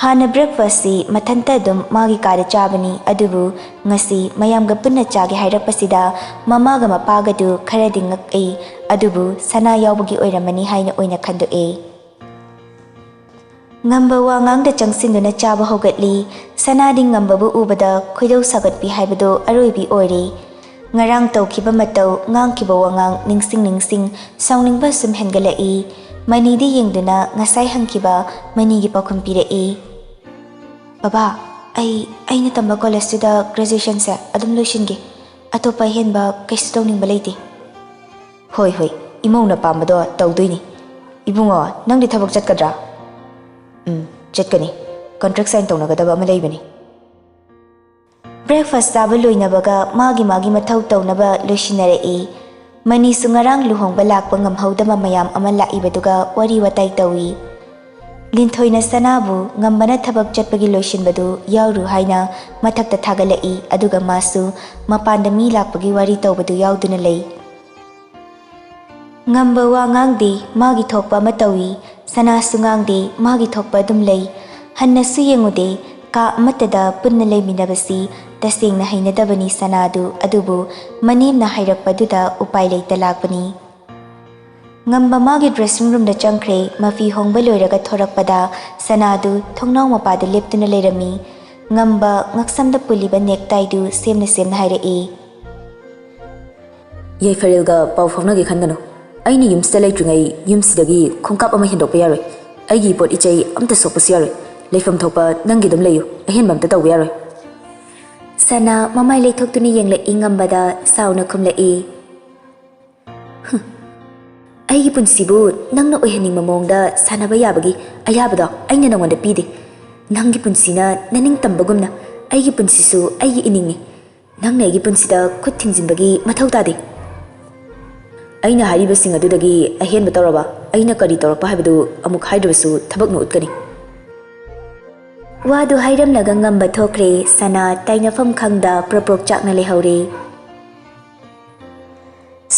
ꯍꯥꯟꯅ breakfastꯁꯤ ꯃꯊꯟꯇ ꯑꯗꯨꯝ ꯃꯥꯒꯤ ꯀꯥꯗ ꯆꯥꯕꯅꯤ, ꯑꯗꯨꯕꯨ ꯉꯁꯤ ꯃꯌꯥꯝꯒ ꯄꯨꯟꯅ ꯆꯥꯒꯦ ꯍꯥꯏꯔꯛꯄꯁꯤꯗ ꯃꯃꯥꯒ ꯃꯄꯥꯒꯗꯨ ꯈꯔꯗꯤ ꯉꯛꯏ, ꯑꯗꯨꯕꯨ ꯁꯅꯥ ꯌꯥꯎꯕꯒꯤ ꯑꯣꯏꯔꯝꯃꯅꯤ ꯍꯥꯏꯅ ꯑꯣꯏꯅ ꯈꯟꯗꯣꯛꯑꯦ꯫ ꯉꯝꯕ ꯋꯥ ꯉꯥꯡꯗ ꯆꯪꯁꯤꯟꯗꯨꯅ ꯆꯥꯕ ꯍꯧꯒꯠꯂꯤ꯫ ꯁꯅꯥꯗꯤ ꯉꯝꯕꯕꯨ ꯎꯕꯗ ꯈꯣꯏꯗꯧ ꯁꯥꯎꯒꯠꯄꯤ ꯍꯥꯏꯕꯗꯨ ꯑꯔꯣꯏꯕꯤ ꯑꯣꯏꯔꯦ꯫ ꯉꯔꯥꯡ ꯇꯧꯈꯤꯕ ꯃꯇꯧ, ꯉꯥꯡꯈꯤꯕ ꯋꯥꯉꯥꯡ ꯅꯤꯡꯁꯤꯡ ꯅꯤꯡꯁꯤꯡ ꯁꯥꯎꯅꯤꯡꯕ ꯁꯨꯝ ꯍꯦꯟꯒꯠꯂꯛꯏ꯫ ꯃꯅꯤꯗ ꯌꯦꯡꯗꯨꯅ ꯉꯁꯥꯏ ꯍꯪꯈꯤꯕ ꯃꯅꯤꯒꯤ ꯄꯥꯎꯈꯨꯝ ꯄꯤꯔꯛꯏ꯫ "ꯕꯕꯥ, ꯑꯩ, ꯑꯩꯅ ꯇꯝꯕ collegeꯇꯨꯗ graduationꯁꯦ ꯑꯗꯨꯝ ꯂꯣꯏꯁꯤꯟꯒꯦ꯫ ꯑꯇꯣꯞꯄ ꯑꯍꯦꯟꯕ ꯀꯩꯁꯨ ꯇꯧꯅꯤꯡꯕ ꯂꯩꯇꯦ꯫" "ꯍꯣꯏ, ꯍꯣꯏ, ꯏꯃꯧꯅ ꯄꯥꯝꯕꯗꯣ ꯇꯧꯗꯣꯏꯅꯤ꯫ ꯏꯕꯨꯡꯉꯣ, ꯅꯪꯗꯤ ꯊꯕꯛ ꯆꯠꯀꯗ꯭ꯔꯥ?" "ꯎꯝ, ꯆꯠꯀꯅꯤ꯫ Contract sign ꯇꯧꯅꯒꯗꯕ ꯑꯃ ꯂꯩꯕꯅꯤ꯫" Breakfast ꯆꯥꯕ ꯂꯣꯏꯅꯕꯒ ꯃꯥꯒꯤ ꯃꯥꯒꯤ ꯃꯊꯧ ꯇꯧꯅꯕ ꯂꯣꯏꯁꯤꯟꯅꯔꯛꯏ꯫ ꯃꯅꯤꯁꯨ ꯉꯔꯥꯡ ꯂꯨꯍꯣꯡꯕ ꯂꯥꯛꯄ ꯉꯝꯍꯧꯗꯕ ꯃꯌꯥꯝ ꯑꯃ ꯂꯥꯛꯏꯕꯗꯨꯒ ꯋꯥꯔꯤ ꯋꯥꯇꯥꯏ ꯇꯧꯏ꯫ ꯂꯤꯟꯊꯣꯏꯅ ꯁꯅꯥꯕꯨ ꯉꯝꯕꯅ ꯊꯕꯛ ꯆꯠꯄꯒꯤ ꯂꯣꯏꯁꯤꯟꯕꯗꯨ ꯌꯥꯎꯔꯨ ꯍꯥꯏꯅ ꯃꯊꯛꯇ ꯊꯥꯒꯠꯂꯛꯏ, ꯑꯗꯨꯒ ꯃꯥꯁꯨ ꯃꯄꯥꯟꯗ ꯃꯤ ꯂꯥꯛꯄꯒꯤ ꯋꯥꯔꯤ ꯇꯧꯕꯗꯨ ꯌꯥꯎꯗꯨꯅ ꯂꯩ꯫ ꯉꯝꯕ ꯋꯥ ꯉꯥꯡꯗꯦ, ꯃꯥꯒꯤ ꯊꯣꯛꯄ ꯑꯃ ꯇꯧꯏ꯫ ꯁꯅꯥꯁꯨ ꯉꯥꯡꯗꯦ, ꯃꯥꯒꯤ ꯊꯣꯛꯄ ꯑꯗꯨꯝ ꯂꯩ꯫ ꯍꯟꯅꯁꯨ ꯌꯦꯡꯉꯨꯗꯦ, ꯀꯥ ꯑꯃꯠꯇꯗ ꯄꯨꯟꯅ ꯂꯩꯃꯤꯟꯅꯕꯁꯤ ꯇꯁꯦꯡꯅ ꯍꯩꯅꯗꯕꯅꯤ ꯁꯅꯥꯗꯨ, ꯑꯗꯨꯕꯨ ꯃꯅꯦꯝꯅ ꯍꯥꯏꯔꯛꯄꯗꯨꯗ ꯎꯄꯥꯏ ꯂꯩꯇ ꯂꯥꯛꯄꯅꯤ꯫ ꯉꯝꯕ ꯃꯥꯒꯤ dressing roomꯗ ꯆꯪꯈ꯭ꯔꯦ꯫ ꯃꯐꯤ ꯍꯣꯡꯕ ꯂꯣꯏꯔꯒ ꯊꯣꯔꯛꯄꯗ ꯁꯅꯥꯗꯨ ꯊꯣꯡꯅꯥꯎ ꯃꯄꯥꯗ ꯂꯦꯞꯇꯨꯅ ꯂꯩꯔꯝꯃꯤ꯫ ꯉꯝꯕ ꯉꯛꯁꯝꯗ ꯄꯨꯜꯂꯤꯕ necktie ꯗꯨ ꯁꯦꯝꯅ ꯁꯦꯝꯅ ꯍꯥꯏꯔꯛꯏ꯫ ꯌꯥꯏꯐꯔꯦꯜꯒ ꯄꯥꯎ ꯐꯥꯎꯅꯒꯦ ꯈꯟꯒꯅꯨ꯫ ꯑꯩꯅ ꯌꯨꯝꯁꯤꯗ ꯂꯩꯇ꯭ꯔꯤꯉꯩ ꯌꯨꯝꯁꯤꯗꯒꯤ ꯈꯣꯡꯀꯥꯞ ꯑꯃ ꯍꯦꯟꯗꯣꯛꯄ ꯌꯥꯔꯣꯏ꯫ ꯑꯩꯒꯤ ꯄꯣꯠ ꯏꯆꯩ ꯑꯝꯇ ꯁꯣꯛꯄꯁꯨ ꯌꯥꯔꯣꯏ꯫ ꯂꯩꯐꯝ ꯊꯣꯛꯄ ꯅꯪꯒꯤ ꯑꯗꯨꯝ ꯂꯩꯌꯨ꯫ ꯑꯍꯦꯟꯕ ꯑꯝꯇ ꯇꯧꯕ ꯌꯥꯔꯣꯏ꯫ ꯁꯅꯥ ꯃꯃꯥꯏ ꯂꯩꯊꯣꯛꯇꯨꯅ ꯌꯦꯡꯂꯛꯏ꯫ ꯉꯝꯕꯗ ꯁꯥꯎꯅ ꯈꯨꯝꯂꯛꯏ꯫ "ꯍꯨꯝ, ꯑꯩꯒꯤ ꯄꯨꯟꯁꯤꯕꯨ ꯅꯪꯅ ꯑꯣꯏꯍꯟꯅꯤꯡꯕ ꯃꯑꯣꯡꯗ ꯁꯥꯟꯅꯕ ꯌꯥꯕꯒꯤ ꯑꯌꯥꯕꯗꯣ ꯑꯩꯅ ꯅꯉꯣꯟꯗ ꯄꯤꯗꯦ꯫ ꯅꯪꯒꯤ ꯄꯨꯟꯁꯤꯅ ꯅꯅꯤꯡ ꯇꯝꯕꯒꯨꯝꯅ ꯑꯩꯒꯤ ꯄꯨꯟꯁꯤꯁꯨ ꯑꯩꯒꯤ ꯏꯅꯤꯡꯅꯤ꯫ ꯅꯪꯅ ꯑꯩꯒꯤ ꯄꯨꯟꯁꯤꯗ ꯈꯨꯠ ꯊꯤꯡꯖꯤꯟꯕꯒꯤ ꯃꯊꯧ ꯇꯥꯗꯦ꯫ ꯑꯩꯅ ꯍꯥꯏꯔꯤꯕꯁꯤꯡ ꯑꯗꯨꯗꯒꯤ ꯑꯍꯦꯟꯕ ꯇꯧꯔꯕ? ꯑꯩꯅ ꯀꯔꯤ ꯇꯧꯔꯛꯄ ꯍꯥꯏꯕꯗꯨ ꯑꯃꯨꯛ ꯍꯥꯏꯗ꯭ꯔꯕꯁꯨ ꯊꯕꯛꯅ ꯎꯠꯀꯅꯤ꯫" ꯋꯥꯗꯨ ꯍꯥꯏꯔꯝꯂꯒ ꯉꯝꯕ ꯊꯣꯛꯈ꯭ꯔꯦ꯫ ꯁꯅꯥ ꯇꯥꯏꯅꯐꯝ ꯈꯪꯗ ꯄ꯭ꯔꯣꯛ ꯄ꯭ꯔꯣꯛ ꯆꯥꯛꯅ ꯂꯩꯍꯧꯔꯦ꯫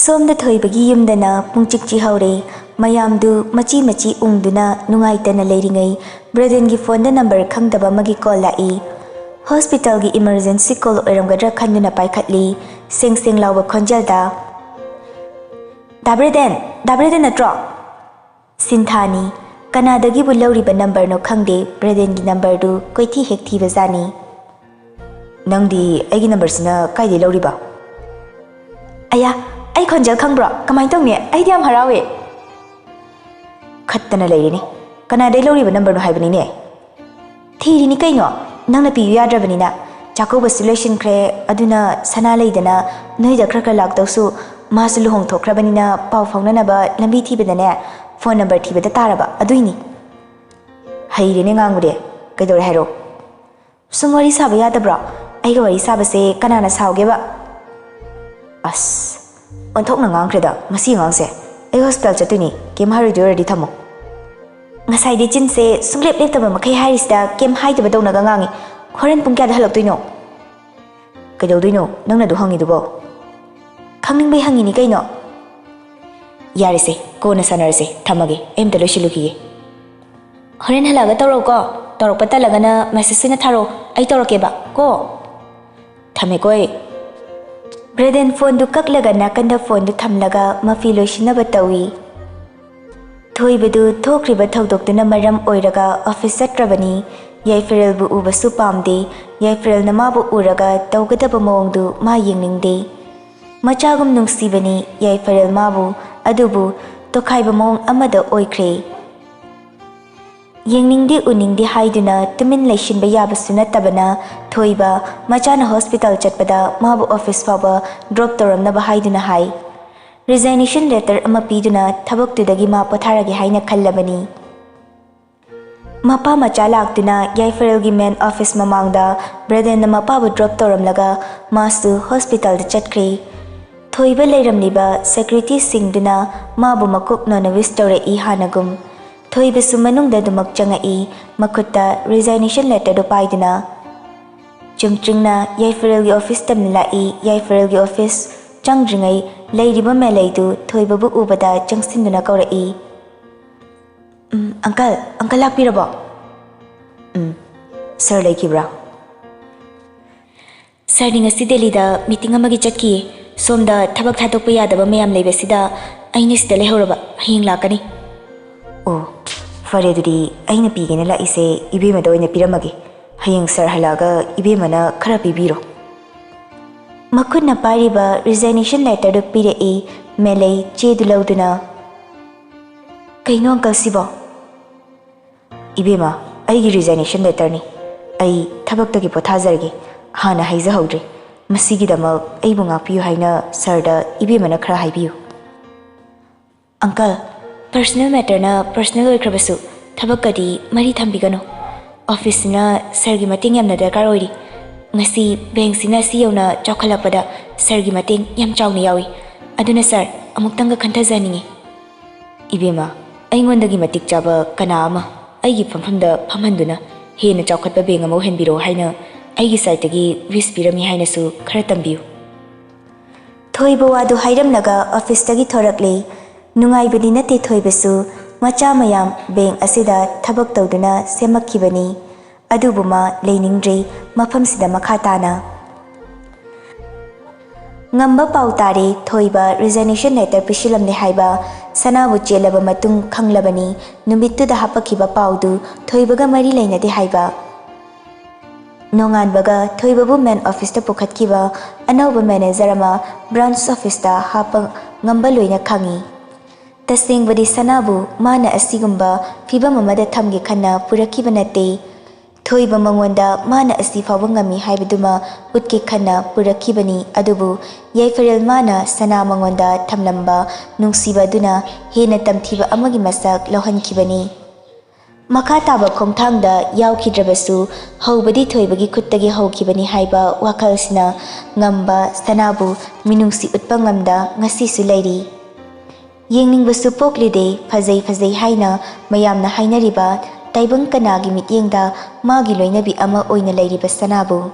ꯁꯣꯝꯗ ꯊꯣꯏꯕꯒꯤ ꯌꯨꯝꯗꯅ ꯄꯨꯡꯆꯤꯛ ꯆꯤꯍꯧꯔꯦ꯫ ꯃꯌꯥꯝꯗꯨ ꯃꯆꯤ ꯃꯆꯤ ꯎꯪꯗꯨꯅ ꯅꯨꯡꯉꯥꯏꯇꯅ ꯂꯩꯔꯤꯉꯩ, ꯕ꯭ꯔꯦꯗꯦꯟꯒꯤ ꯐꯣꯟꯗ ꯅꯝꯕꯔ ꯈꯪꯗꯕ ꯑꯃꯒꯤ ꯀꯣꯜ ꯂꯥꯛꯏ꯫ ꯍꯣꯁꯄꯤꯇꯥꯜꯒꯤ ꯏꯃꯔꯖꯦꯟꯁꯤ ꯀꯣꯜ ꯑꯣꯏꯔꯝꯒꯗ꯭ꯔꯥ ꯈꯟꯗꯨꯅ ꯄꯥꯏꯈꯠꯂꯤ꯫ ꯁꯦꯡ ꯁꯦꯡ ꯂꯥꯎꯕ ꯈꯣꯟꯖꯦꯜꯗ, "ꯗꯥ ꯕ꯭ꯔꯦꯗꯦꯟ, ꯗꯥ ꯕ꯭ꯔꯦꯗꯦꯟ ꯅꯠꯇ꯭ꯔꯣ?" ꯁꯤꯟꯊꯥꯅꯤ꯫ ꯀꯅꯥꯗꯒꯤꯕꯨ ꯂꯧꯔꯤꯕ ꯅꯝꯕꯔꯅꯣ ꯈꯪꯗꯦ, ꯕ꯭ꯔꯦꯗꯦꯟꯒꯤ ꯅꯝꯕꯔꯗꯨ ꯀꯣꯏꯊꯤ ꯍꯦꯛ ꯊꯤꯕꯖꯥꯠꯅꯤ꯫ "ꯅꯪꯗꯤ ꯑꯩꯒꯤ ꯅꯝꯕꯔꯁꯤꯅ ꯀꯥꯏꯗꯩ ꯂꯧꯔꯤꯕ?" "ꯑꯌꯥ, ꯑꯩ ꯈꯣꯟꯖꯦꯜ ꯈꯪꯕ꯭ꯔꯣ? ꯀꯃꯥꯏꯅ ꯇꯧꯅꯤ? ꯑꯩꯗꯤ ꯌꯥꯝ ꯍꯔꯥꯎꯋꯦ꯫" "ꯈꯠꯇꯅ ꯂꯩꯔꯦꯅꯦ꯫ ꯀꯅꯥꯗꯩ ꯂꯧꯔꯤꯕ ꯅꯝꯕꯔꯅꯣ ꯍꯥꯏꯕꯅꯤꯅꯦ?" "ꯊꯤꯔꯤꯅꯤ ꯀꯩꯅꯣ, ꯅꯪꯅ ꯄꯤꯌꯨ ꯌꯥꯗ꯭ꯔꯕꯅꯤꯅ꯫ ꯆꯥꯛꯀꯧꯕꯁꯨ ꯂꯣꯏꯁꯤꯟꯈ꯭ꯔꯦ, ꯑꯗꯨꯅ ꯁꯅꯥ ꯂꯩꯗꯅ ꯅꯣꯏꯗ ꯈꯔ ꯈꯔ ꯂꯥꯛꯇꯧꯁꯨ, ꯃꯥꯁꯨ ꯂꯨꯍꯣꯡꯊꯣꯛꯈ꯭ꯔꯕꯅꯤꯅ ꯄꯥꯎ ꯐꯥꯎꯅꯅꯕ ꯂꯝꯕꯤ ꯊꯤꯕꯗꯅꯦ ꯐꯣꯟ ꯅꯝꯕꯔ ꯊꯤꯕꯗ ꯇꯥꯔꯕ, ꯑꯗꯨꯏꯅꯤ꯫" "ꯍꯩꯔꯦꯅꯦ ꯉꯥꯡꯕꯗꯤ꯫ ꯀꯩꯗꯧꯔꯦ ꯍꯥꯏꯔꯣ?" "ꯁꯨꯝ ꯋꯥꯔꯤ ꯁꯥꯕ ꯌꯥꯗꯕ꯭ꯔꯣ? ꯑꯩꯒ ꯋꯥꯔꯤ ꯁꯥꯕꯁꯦ ꯀꯅꯥꯅ ꯁꯥꯎꯒꯦꯕ?" ꯑꯁ, ꯑꯣꯟꯊꯣꯛꯅ ꯉꯥꯡꯈ꯭ꯔꯦꯗ ꯃꯁꯤ ꯑꯉꯥꯡꯁꯦ꯫ "ꯑꯩ ꯍꯣꯁꯄꯤꯇꯥꯜ ꯆꯠꯇꯣꯏꯅꯤ, ꯀꯩꯝ ꯍꯥꯏꯔꯣꯏꯗꯣꯏ ꯑꯣꯏꯔꯗꯤ ꯊꯝꯃꯣ꯫" ꯉꯁꯥꯏꯗꯤ ꯆꯤꯟꯁꯦ ꯁꯨꯡꯂꯦꯞ ꯂꯦꯞꯇꯕ ꯃꯈꯩ ꯍꯥꯏꯔꯤꯁꯤꯗ ꯀꯩꯝ ꯍꯥꯏꯗꯕꯗꯧꯅꯒ ꯉꯥꯡꯉꯤ꯫ "ꯍꯣꯔꯦꯟ ꯄꯨꯡ ꯀꯌꯥꯗ ꯍꯜꯂꯛꯇꯣꯏꯅꯣ?" "ꯀꯩꯗꯧꯗꯣꯏꯅꯣ ꯅꯪꯅ ꯑꯗꯨ ꯍꯪꯉꯤꯗꯨꯕꯣ?" "ꯈꯪꯅꯤꯡꯕꯩ ꯍꯪꯉꯤꯅꯤ ꯀꯩꯅꯣ꯫" "ꯌꯥꯔꯦꯁꯦ, ꯀꯣꯟꯅ ꯁꯥꯟꯅꯔꯁꯦ, ꯊꯝꯃꯒꯦ, ꯑꯩ ꯑꯝꯇ ꯂꯣꯏꯁꯤꯜꯂꯨꯈꯤꯒꯦ꯫" "ꯍꯣꯔꯦꯟ ꯍꯜꯂꯛꯑꯒ ꯇꯧꯔꯛꯎꯀꯣ, ꯇꯧꯔꯛꯄ ꯇꯜꯂꯒꯅ ꯃꯦꯁꯦꯖ ꯑꯣꯏꯅ ꯊꯥꯔꯛꯑꯣ, ꯑꯩ ꯇꯧꯔꯛꯀꯦꯕ ꯀꯣ꯫ ꯊꯝꯃꯦꯀꯣ ꯑꯩ꯫" ꯕ꯭ꯔꯦꯗꯦꯟ ꯐꯣꯟꯗꯨ ꯀꯛꯂꯒ ꯅꯥꯀꯟꯗ ꯐꯣꯟꯗꯨ ꯊꯝꯂꯒ ꯃꯐꯤ ꯂꯣꯏꯁꯤꯟꯅꯕ ꯇꯧꯏ꯫ ꯊꯣꯏꯕꯗꯨ ꯊꯣꯛꯈ꯭ꯔꯤꯕ ꯊꯧꯗꯣꯛꯇꯨꯅ ꯃꯔꯝ ꯑꯣꯏꯔꯒ ꯑꯣꯐꯤꯁ ꯆꯠꯇ꯭ꯔꯕꯅꯤ꯫ ꯌꯥꯏꯐꯔꯦꯜꯕꯨ ꯎꯕꯁꯨ ꯄꯥꯝꯗꯦ꯫ ꯌꯥꯏꯐꯔꯦꯜꯅ ꯃꯥꯕꯨ ꯎꯔꯒ ꯇꯧꯒꯗꯕ ꯃꯑꯣꯡꯗꯨ ꯃꯥ ꯌꯦꯡꯅꯤꯡꯗꯦ꯫ ꯃꯆꯥꯒꯨꯝ ꯅꯨꯡꯁꯤꯕꯅꯤ ꯌꯥꯏꯐꯔꯦꯜ ꯃꯥꯕꯨ, ꯑꯗꯨꯕꯨ ꯇꯣꯈꯥꯏꯕ ꯃꯑꯣꯡ ꯑꯃꯗ ꯑꯣꯏꯈ꯭ꯔꯦ꯫ ꯌꯦꯡꯅꯤꯡꯗꯦ ꯎꯅꯤꯡꯗꯦ ꯍꯥꯏꯗꯨꯅ ꯇꯨꯃꯤꯟ ꯂꯩꯁꯤꯟꯕ ꯌꯥꯕꯁꯨ ꯅꯠꯇꯕꯅ, ꯊꯣꯏꯕ ꯃꯆꯥꯅ ꯍꯣꯁꯄꯤꯇꯥꯜ ꯆꯠꯄꯗ ꯃꯥꯕꯨ ꯑꯣꯐꯤꯁ ꯐꯥꯎꯕ ꯗ꯭ꯔꯣꯞ ꯇꯧꯔꯝꯅꯕ ꯍꯥꯏꯗꯨꯅ ꯍꯥꯏ꯫ ꯔꯤꯖꯥꯏꯅꯦꯁꯟ ꯂꯦꯇꯔ ꯑꯃ ꯄꯤꯗꯨꯅ ꯊꯕꯛꯇꯨꯗꯒꯤ ꯃꯥ ꯄꯣꯊꯥꯔꯒꯦ ꯍꯥꯏꯅ ꯈꯜꯂꯕꯅꯤ꯫ ꯃꯄꯥ ꯃꯆꯥ ꯂꯥꯛꯇꯨꯅ ꯌꯥꯏꯐꯔꯦꯜꯒꯤ ꯃꯦꯟ ꯑꯣꯐꯤꯁ ꯃꯃꯥꯡꯗ ꯕ꯭ꯔꯗꯔꯅ ꯃꯄꯥꯕꯨ ꯗ꯭ꯔꯣꯞ ꯇꯧꯔꯝꯂꯒ ꯃꯥꯁꯨ ꯍꯣꯁꯄꯤꯇꯥꯜꯗ ꯆꯠꯈ꯭ꯔꯦ꯫ ꯊꯣꯏꯕ ꯂꯩꯔꯝꯂꯤꯕ ꯁꯦꯀ꯭ꯌꯨꯔꯤꯇꯤꯁꯤꯡꯗꯨꯅ ꯃꯥꯕꯨ ꯃꯀꯣꯛ ꯅꯣꯟꯅ ꯋꯤꯁ ꯇꯧꯔꯛꯏ ꯍꯥꯟꯅꯒꯨꯝ꯫ ꯊꯣꯏꯕꯁꯨ ꯃꯅꯨꯡꯗ ꯑꯗꯨꯃꯛ ꯆꯪꯉꯛꯏ, ꯃꯈꯨꯠꯇ ꯔꯤꯖꯥꯏꯅꯦꯁꯟ ꯂꯦꯇꯔꯗꯨ ꯄꯥꯏꯗꯨꯅ꯫ ꯆꯨꯝꯇ꯭ꯔꯤꯡꯅ ꯌꯥꯏꯐꯔꯦꯜꯒꯤ ꯑꯣꯐꯤꯁ ꯇꯝꯅ ꯂꯥꯛꯏ꯫ ꯌꯥꯏꯐꯔꯦꯜꯒꯤ ꯑꯣꯐꯤꯁ ꯆꯪꯗ꯭ꯔꯤꯉꯩ ꯂꯩꯔꯤꯕ ꯃꯦꯂꯩꯗꯨ ꯊꯣꯏꯕꯕꯨ ꯎꯕꯗ ꯆꯪꯁꯤꯟꯗꯨꯅ ꯀꯧꯔꯛꯏ꯫ "ꯎꯝ, ꯑꯪꯀꯜ, ꯑꯪꯀꯜ ꯂꯥꯛꯄꯤꯔꯕꯣ?" "ꯎꯝ, ꯁꯥꯔ ꯂꯩꯈꯤꯕ꯭ꯔꯥ?" "ꯁꯥꯔꯗꯤ ꯉꯁꯤ ꯗꯦꯜꯂꯤꯗ ꯃꯤꯇꯤꯡ ꯑꯃꯒꯤ ꯆꯠꯈꯤꯌꯦ꯫ ꯁꯣꯝꯗ ꯊꯕꯛ ꯊꯥꯗꯣꯛꯄ ꯌꯥꯗꯕ ꯃꯌꯥꯝ ꯂꯩꯕꯁꯤꯗ ꯑꯩꯅ ꯁꯤꯗ ꯂꯩꯍꯧꯔꯕ꯫ ꯍꯌꯦꯡ ꯂꯥꯛꯀꯅꯤ꯫" "ꯑꯣ, ꯐꯔꯦ, ꯑꯗꯨꯗꯤ ꯑꯩꯅ ꯄꯤꯒꯦꯅ ꯂꯥꯛꯏꯁꯦ ꯏꯕꯦꯝꯃꯗ ꯑꯣꯏꯅ ꯄꯤꯔꯝꯃꯒꯦ꯫ ꯍꯌꯦꯡ ꯁꯥꯔ ꯍꯜꯂꯛꯑꯒ ꯏꯕꯦꯝꯃꯅ ꯈꯔ ꯄꯤꯕꯤꯔꯣ꯫" ꯃꯈꯨꯠꯅ ꯄꯥꯏꯔꯤꯕ ꯔꯤꯖꯥꯏꯅꯦꯁꯟ ꯂꯦꯇꯔꯗꯨ ꯄꯤꯔꯛꯏ꯫ ꯃꯦꯂꯩ ꯆꯦꯗꯨ ꯂꯧꯗꯨꯅ, "ꯀꯩꯅꯣ ꯑꯪꯀꯜ ꯁꯤꯕꯣ?" "ꯏꯕꯦꯝꯃ, ꯑꯩꯒꯤ ꯔꯤꯖꯥꯏꯅꯦꯁꯟ ꯂꯦꯇꯔꯅꯤ꯫ ꯑꯩ ꯊꯕꯛꯇꯒꯤ ꯄꯣꯊꯥꯖꯔꯒꯦ꯫ ꯍꯥꯟꯅ ꯍꯥꯏꯖꯍꯧꯗ꯭ꯔꯦ꯫ ꯃꯁꯤꯒꯤꯗꯃꯛ ꯑꯩꯕꯨ ꯉꯥꯛꯄꯤꯌꯨ ꯍꯥꯏꯅ ꯁꯥꯔꯗ ꯏꯕꯦꯝꯃꯅ ꯈꯔ ꯍꯥꯏꯕꯤꯌꯨ꯫" "ꯑꯪꯀꯜ, ꯄꯔꯁꯅꯦꯜ ꯃꯦꯇꯔꯅ ꯄꯔꯁꯅꯦꯜ ꯑꯣꯏꯈ꯭ꯔꯕꯁꯨ ꯊꯕꯛꯀꯗꯤ ꯃꯔꯤ ꯊꯝꯕꯤꯒꯅꯨ꯫ ꯑꯣꯐꯤꯁꯁꯤꯅ ꯁꯥꯔꯒꯤ ꯃꯇꯦꯡ ꯌꯥꯝꯅ ꯗꯔꯀꯥꯔ ꯑꯣꯏꯔꯤ꯫ ꯉꯁꯤ ꯕꯦꯡꯁꯤꯅ ꯑꯁꯤ ꯌꯧꯅ ꯆꯥꯎꯈꯠꯂꯛꯄꯗ ꯁꯥꯔꯒꯤ ꯃꯇꯦꯡ ꯌꯥꯝ ꯆꯥꯎꯅ ꯌꯥꯎꯏ꯫ ꯑꯗꯨꯅ ꯁꯥꯔ, ꯑꯃꯨꯛꯇꯪꯒ ꯈꯟꯊꯖꯍꯟꯅꯤꯡꯉꯤ꯫" "ꯏꯕꯦꯝꯃ, ꯑꯩꯉꯣꯟꯗꯒꯤ ꯃꯇꯤꯛ ꯆꯥꯕ ꯀꯅꯥ ꯑꯃ ꯑꯩꯒꯤ ꯐꯝꯐꯝꯗ ꯐꯝꯍꯟꯗꯨꯅ ꯍꯦꯟꯅ ꯆꯥꯎꯈꯠꯄ ꯕꯦꯡ ꯑꯃ ꯑꯣꯏꯍꯟꯕꯤꯔꯣ ꯍꯥꯏꯅ ꯑꯩꯒꯤ ꯁꯥꯏꯠꯇꯒꯤ ꯋꯤꯁ ꯄꯤꯔꯝꯃꯤ ꯍꯥꯏꯅꯁꯨ ꯈꯔ ꯇꯝꯕꯤꯌꯨ꯫" ꯊꯣꯏꯕ ꯋꯥꯗꯨ ꯍꯥꯏꯔꯝꯂꯒ ꯑꯣꯐꯤꯁꯇꯒꯤ ꯊꯣꯔꯛꯂꯦ꯫ ꯅꯨꯡꯉꯥꯏꯕꯗꯤ ꯅꯠꯇꯦ ꯊꯣꯏꯕꯁꯨ꯫ ꯃꯆꯥ ꯃꯌꯥꯝ ꯕꯦꯡ ꯑꯁꯤꯗ ꯊꯕꯛ ꯇꯧꯗꯨꯅ ꯁꯦꯝꯃꯛꯈꯤꯕꯅꯤ꯫ ꯑꯗꯨꯕꯨ ꯃꯥ ꯂꯩꯅꯤꯡꯗ꯭ꯔꯦ ꯃꯐꯝꯁꯤꯗ ꯃꯈꯥ ꯇꯥꯅ꯫ ꯉꯝꯕ ꯄꯥꯎ ꯇꯥꯔꯦ, ꯊꯣꯏꯕ resignation letter ꯄꯤꯁꯤꯜꯂꯝꯂꯦ ꯍꯥꯏꯕ ꯁꯅꯥꯕꯨ ꯆꯦꯜꯂꯕ ꯃꯇꯨꯡ ꯈꯪꯂꯕꯅꯤ꯫ ꯅꯨꯃꯤꯠꯇꯨꯗ ꯍꯥꯄꯛꯈꯤꯕ ꯄꯥꯎꯗꯨ ꯊꯣꯏꯕꯒ ꯃꯔꯤ ꯂꯩꯅꯗꯦ ꯍꯥꯏꯕ꯫ ꯅꯣꯡꯉꯥꯟꯕꯒ ꯊꯣꯏꯕꯕꯨ main officeꯇ ꯄꯨꯈꯠꯈꯤꯕ ꯑꯅꯧꯕ manager ꯑꯃ branch officeꯇ ꯍꯥꯞꯄ ꯉꯝꯕ ꯂꯣꯏꯅ ꯈꯪꯏ꯫ ꯇꯁꯦꯡꯕꯗꯤ ꯁꯅꯥꯕꯨ ꯃꯥꯅ ꯑꯁꯤꯒꯨꯝꯕ ꯐꯤꯚꯝ ꯑꯃꯗ ꯊꯝꯒꯦ ꯈꯟꯅ ꯄꯨꯔꯛꯈꯤꯕ ꯅꯠꯇꯦ꯫ ꯊꯣꯏꯕ ꯃꯉꯣꯟꯗ ꯃꯥꯅ ꯑꯁꯤ ꯐꯥꯎꯕ ꯉꯝꯃꯤ ꯍꯥꯏꯕꯗꯨꯃ ꯎꯠꯀꯦ ꯈꯟꯅ ꯄꯨꯔꯛꯈꯤꯕꯅꯤ꯫ ꯑꯗꯨꯕꯨ ꯌꯥꯏꯐꯔꯦꯜ ꯃꯥꯅ ꯁꯅꯥ ꯃꯉꯣꯟꯗ ꯊꯝꯂꯝꯕ ꯅꯨꯡꯁꯤꯕ ꯑꯗꯨꯅ ꯍꯦꯟꯅ ꯇꯝꯊꯤꯕ ꯑꯃꯒꯤ ꯃꯁꯛ ꯂꯧꯍꯟꯈꯤꯕꯅꯤ꯫ ꯃꯈꯥ ꯇꯥꯕ ꯈꯣꯡꯊꯥꯡꯗ ꯌꯥꯎꯈꯤꯗ꯭ꯔꯕꯁꯨ ꯍꯧꯕꯗꯤ ꯊꯣꯏꯕꯒꯤ ꯈꯨꯠꯇꯒꯤ ꯍꯧꯈꯤꯕꯅꯤ ꯍꯥꯏꯕ ꯋꯥꯈꯜꯁꯤꯅ ꯉꯝꯕ ꯁꯅꯥꯕꯨ ꯃꯤꯅꯨꯡꯁꯤ ꯎꯠꯄ ꯉꯝꯗ ꯉꯁꯤꯁꯨ ꯂꯩꯔꯤ꯫ ꯌꯦꯡꯅꯤꯡꯕꯁꯨ ꯄꯣꯛꯂꯤꯗꯦ, ꯐꯖꯩ ꯐꯖꯩ ꯍꯥꯏꯅ ꯃꯌꯥꯝꯅ ꯍꯥꯏꯅꯔꯤꯕ ꯇꯥꯏꯕꯪ ꯀꯅꯥꯒꯤ ꯃꯤꯠꯌꯦꯡꯗ ꯃꯥꯒꯤ ꯂꯣꯏꯅꯕꯤ ꯑꯃ ꯑꯣꯏꯅ ꯂꯩꯔꯤꯕ ꯁꯅꯥꯕꯨ꯫